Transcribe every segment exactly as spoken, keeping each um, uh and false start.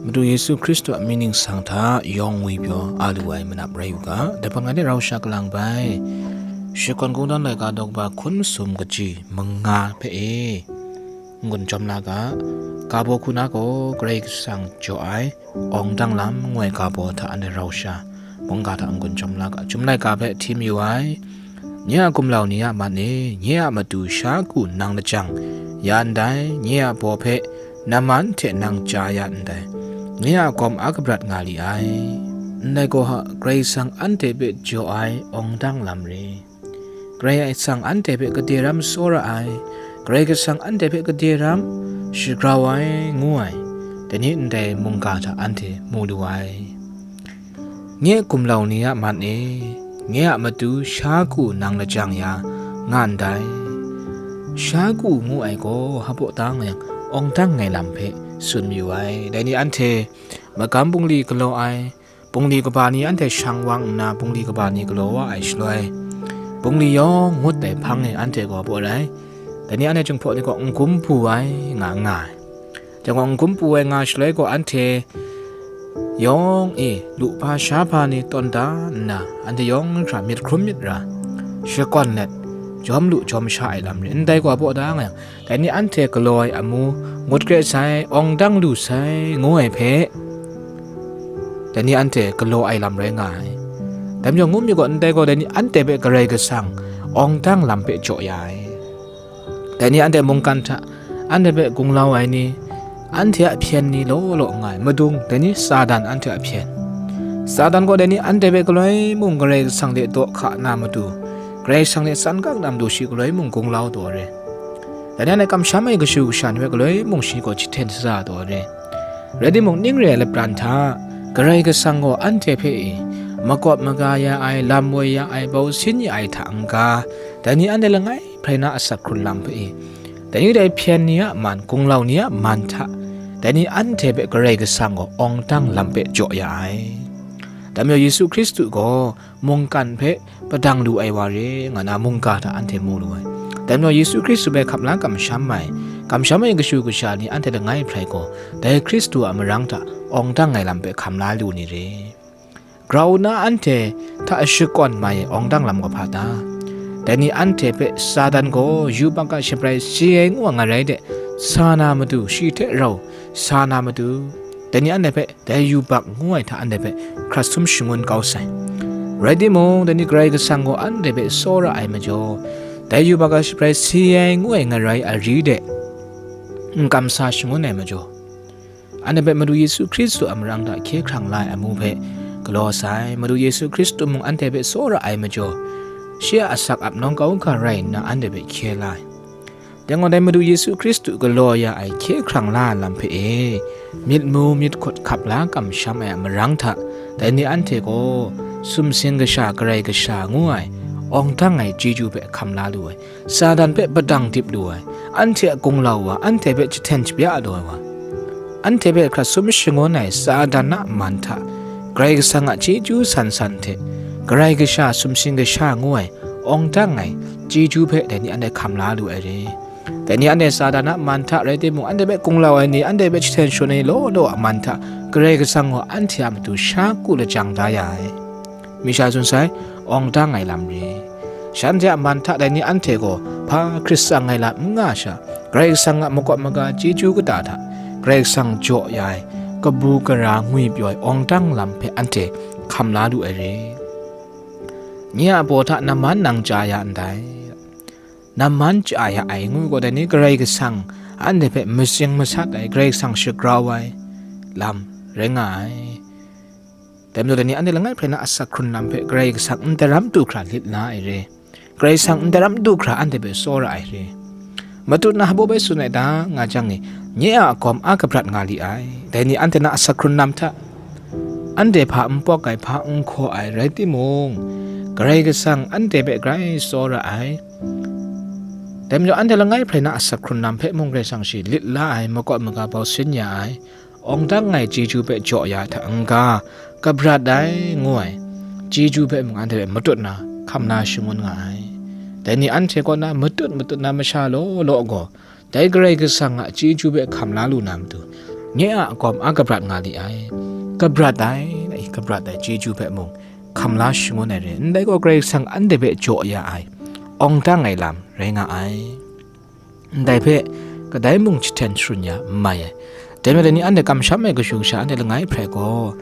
Madu Yesu Hkristu a mying ningsang hta yawng ngwipyaw a lu ai manap rai u ga, dai hpang ngai de rau sha kalang bai, Shakawn Kungdawn laika daw kaba hkun sum kaji manga hpe e n-gun jawm la ga, ga baw hku na gaw Karai Kasang jaw ai awng dang lam ngu ai ga baw hta anhte rau sha mungga hta n-gun jawm la ga, Chyum laika hpe hti mayu ai. Nye a gumlau ni a man e, nye a matu sha ku nang lajang ya ndai, nye a baw hpe naman hte nang ja ya ndai, nye a gawm a kabrat nga li ai. Ndai gaw, Karai Kasang anhte hpe jaw ai awng dang lam re. Karai Kasang anhte hpe kade ram tsawra ai, Karai Kasang anhte hpe kade ram shagrau ai, ngu ai, dai ni ndai mungga hta anhte mu lu ai. Nye gumlau ni a man e, nye a matu sha ku nang lajang ya nga ndai. Sha ku ngu ai gaw, hpa baw da nga yang, awng dang ai lam hpe tsun mayu ai. Dai ni anhte magam bungli galaw ai, bungli kaba ni anhte shang wang nna, bungli kaba ni galaw wa ai shaloi, bungli yawng ngut ai hpang e anhte gaw baw rai. Dai ni anhte Jinghpaw ni gaw n-gun bu ai nga nga ai. Dai gaw n-gun bu ai nga shaloi gaw, anhte yawng e lu hpa sha hpa ni tawn da nna, anhte yawng hkra myit hkrum myit ra, shakawn let, jawm lu jawm sha ai lam re. Ndai gaw baw da nga yang, dai ni anhte galaw ai amu, ngut kre sai, awng dang lu sai, ngu ai hpe, dai ni anhte galaw ai lam rai nga ai. Dai majaw, ngu mi gaw, ndai gaw dai ni anhte hpe Karai Kasang awng dang lam hpe jaw ya ai. Dai ni anhte mungkan hta, anhte hpe gunglau ai ni, anhte a hpyen ni law law nga ai, madung, dai ni Satan anhte a hpyen. Satan gaw dai ni anhte hpe galoi mung Karai Kasang de daw hka na matu, Karai Kasang de tsan kak na matu shi galoi mung gunglau taw re. Dai ni anhte kamsham ai kashu kasha ni hpe galoi mung shi gaw jahten shaza taw re. Rai timung, ning re ai lapran hta, Karai Kasang gaw anhte hpe e makawp maga ya ai, lam woi ya ai, bau sin ya ai hta n-ga, dai ni anhte langai hprai na asak hkrun lam hpe e, dai ni dai hpyen ni a man, gunglau ni a man hta, dai ni anhte hpe Karai Kasang gaw awng dang lam hpe jaw ya ai. Dai majaw, Yesu Hkristu gaw mungkan hpe padang lu ai wa re, nga na mungga hta anhte mu lu ai. Dai majaw, Yesu Hkristu hpe hkap la kamsham ai, kamsham ai kashu kasha ni anhte langai hprai gaw, dai Hkristu a marang hta awng dang ai lam hpe hkam la lu ni re. Grau nna anhte hta shakawn mai ai awng dang lam gaw hpa ta? Dai ni anhte hpe Satan gaw yubak a shabrai si ai ngu ai nga rai de, sa na matu, shi hte rau sa na matu, dai ni anhte hpe dai yubak ngu ai hta anhte hpe hkrat sum shangun kau sai. Rai timung, dai ni Karai Kasang gaw anhte hpe tsawra ai majaw, dai yubak a shabrai si ai ngu ai ngarai ari de n kamsa shangun ai majaw, anhte hpe Madu Yesu Hkristu a marang hta hkye hkrang la ai amu hpe galaw sai. Madu Yesu Hkristu mung anhte hpe tsawra ai majaw, shi a asak ap nawng kau ga rai nna anhte hpe hkye la ai. Dai gaw, dai Madu Yesu Hkristu galaw ya ai hkye hkrang la ai lam hpe e, myit mu myit hkut hkap la kamsham ai a marang hta, dai ni anhte gaw sumsing kasha, Karai Kasha ngu ai, awng dang ai chyeju hpe hkam la lu ai, Satan hpe padang dip lu ai, anhte a gunglau wa, anhte hpe jahten shabya taw ai wa, anhte hpe hkrat sum shangun ai Satan a man hta, Karai Kasang a chyeju san san hte, Karai Kasha, sumsing kasha ngu ai, awng dang ai chyeju hpe dai ni anhte hkam la lu ai re. Dai ni anhte Satan a man hta rai timung, anhte hpe gunglau ai ni, anhte hpe jahten shangun ai ni law law a man hta, Karai Kasang gaw anhte a matu sha ku lajang da ya ai. Mi sha tsun sai, awng dang ai lam re. Shanhte a man hta dai ni anhte gaw hpa hkrit tsang ai lam n nga sha, Karai Kasang a makawp maga chyeju kata hta, Karai Kasang jaw ya ai, kabu gara ngwi pyaw ai awng dang lam hpe anhte hkam la lu ai re. Nye a baw hta naman nang chya ya ndai, naman chya ya ai ngu gaw, dai ni Karai Kasang anhte hpe matsing masat ai, Karai Kasang shagrau ai lam rai nga ai. Dai majaw, dai ni anhte langai hprai na asak hkrun lam hpe Karai Kasang n daram du hkra lit la ai re. Karai Kasang n daram du hkra anhte hpe tsawra ai re. Matut na hpa baw bai tsun ai ta, nga jang e, nye a gawm a kabrat nga li ai. Dai ni anhte na asak hkrun lam hta, anhte hpa n pawk ai, hpa n hkaw ai rai timung, Karai Kasang anhte hpe grai tsawra ai. Dai majaw, anhte langai hprai na asak hkrun lam hpe mung Karai Kasang shi lit la ai, makawp maga bau sin ya ai, awng dang ai chyeju hpe jaw ya hta n-ga, kabrat ai ngu ai chyeju hpe mung anhte hpe matut na hkam la shangun nga ai. Dai ni anhte kaw na matut matut na masha law law gaw, dai Karai Kasang a chyeju hpe hkam la lu na matu, nye a akawm a kabrat nga li ai. Kabrat ai, kabrat ai chyeju hpe mung hkam la shangun ai re, ndai gaw Karai Kasang anhte hpe jaw ya ai, awng dang ai lam rai nga ai. Ndai hpe kadai mung jahten sharun ya n mai ai. Dai majaw, dai ni anhte kamsham ai kashu kasha anhte langai hprai gaw,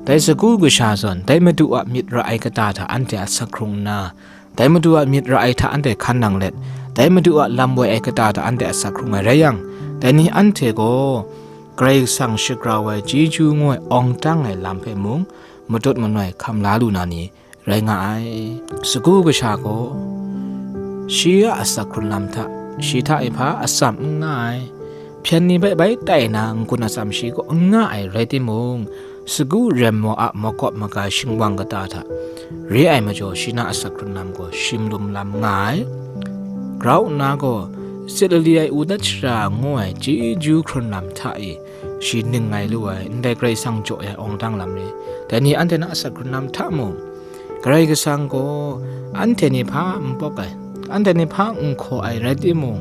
dai sagu kasha zawn, dai Madu a myit ra ai kata hta anhte asak hkrung nna, dai Madu a myit ra ai hta anhte hkan nang let, dai Madu a lam woi ai kata hta anhte asak hkrung ai rai yang, dai ni anhte gaw Karai Kasang shagrau ai chyeju ngu ai awng dang ai lam hpe mung matut manoi hkam la lu na ni rai nga ai. Sagu kasha gaw shi a asak hkrun lam hta, shi hta e hpa atsam n nga ai, hpyen ni bai bai tai na n-gun atsam shi kaw n nga ai rai timung, sagu rem maw a makawp maga shingwang kata hta re ai majaw, shi na asak hkrun lam gaw shim lum lam nga ai. Grau nna gaw, sit lali ai u dat shara ngu ai chyeju hkrun lam hta e shi ning ngai lu ai, ndai Karai Kasang jaw ai awng dang lam re. Dai ni anhte na asak hkrun lam hta mung, Karai Kasang gaw anhte ni hpa n pawk ai, anhte ni hpa n hkaw ai rai timung,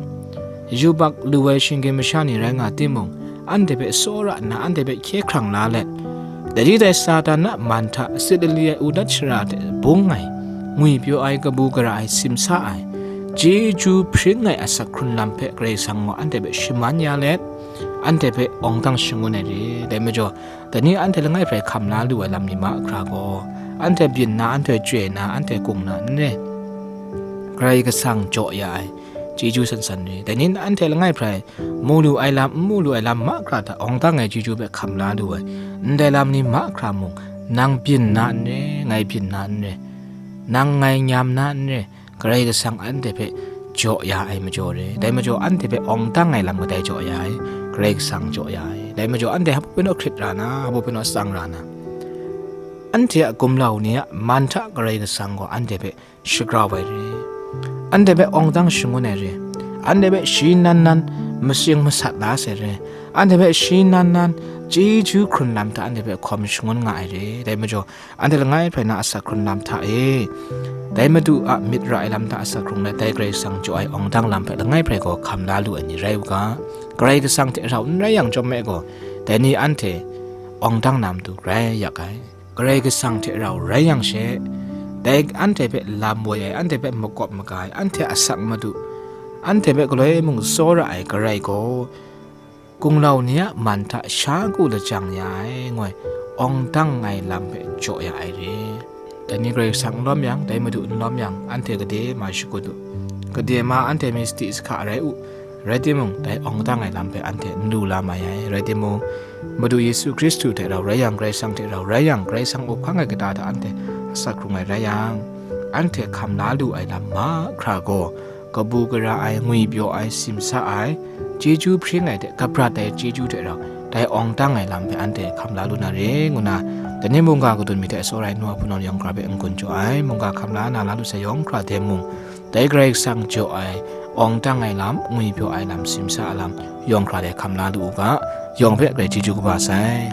yubak lu ai shinggyim masha ni rai nga timung, anhte hpe tsawra nna, anhte hpe hkye hkrang la let, dai dai Satan a man hta sit lali ai u dat shara hte bung ai, ngwipyaw ai, kabu gara ai, simsa ai, chyeju hpring ai asak hkrun lam hpe Karai Kasang gaw anhte hpe shaman ya let, anhte hpe awng dang shangun ai re. Dai majaw, dai ni anhte langai hprai hkam la lu ai lam ni mahkra gaw, anhte byin na, anhte chye na, anhte kung na n re. Karai Kasang jaw ya ai chyeju san san re. Dai ni anhte langai hprai mu lu ai lam, n mu lu ai lam mahkra hta awng dang ai chyeju hpe hkam la lu ai. Ndai lam ni mahkra mung, nang byin na n re, ngai byin na n re, nang ngai nyam na n re, Karai Kasang anhte hpe jaw ya ai majaw re. Dai majaw, anhte hpe awng dang ai lam kadai jaw ya ai? Karai Kasang jaw ya ai. Dai majaw, anhte hpa pyi naw hkrit ra na, hpa pyi naw tsang ra na, anhte a gumlau ni a man hta Karai Kasang gaw anhte hpe shagrau ai re. Anhte hpe awng dang shangun ai re. Anhte hpe shi nan nan matsing masat la sai re. Anhte hpe shi nan nan chyeju hkrun lam hta anhte hpe hkawm shangun nga ai re. Dai majaw, anhte langai hprai na asak hkrun lam hta e, dai Madu a myit ra ai lam hta asak hkrung let, dai Karai Kasang jaw ai awng dang lam hpe langai hprai gaw hkam la lu ai ni rai u ga. Karai Kasang hte rau n rai yang chyawm me gaw, dai ni anhte awng dang na matu grai yak ai. Karai Kasang hte rau rai yang she, dai anhte hpe lam woi ai, anhte hpe makawp maga ai, anhte asak madu, anhte hpe galoi mung tsawra ai Karai gaw, gunglau ni a man hta sha ku lajang ya ai, ngoi awng dang ai lam hpe jaw ya ai re. Dai ni Karai Kasang n lawm yang, dai Madu n lawm yang, anhte gade ma shakut u, gade ma anhte mi sadi sahka rai u, rai timung, dai awng dang ai lam hpe anhte n lu la mai ai, rai timung, Madu Yesu Hkristu hte rau rai yang, Karai Kasang hte rau rai yang, Karai Kasang up hkang ai kata hta anhte asak hkrung ai rai yang, anhte hkam la lu ai lam mahkra gaw, kabu gara ai, ngwipyaw ai, simsa ai, chyeju hpring ai hte kabrat ai chyeju hte rau, dai awng dang ai lam hpe anhte hkam la lu na re, ngu na, dai ni mungga kadun mi hte tsawra ai nu a hpunau yawng hkra hpe n-gun jaw ai, mungga hkam la na la lu sai yawng hkra de mung, dai Karai Kasang jaw ai, awng dang ai lam, ngwipyaw ai lam, simsa ai lam, yawng hkra de hkam la lu u ga, yawng hpe grai chyeju kaba sai.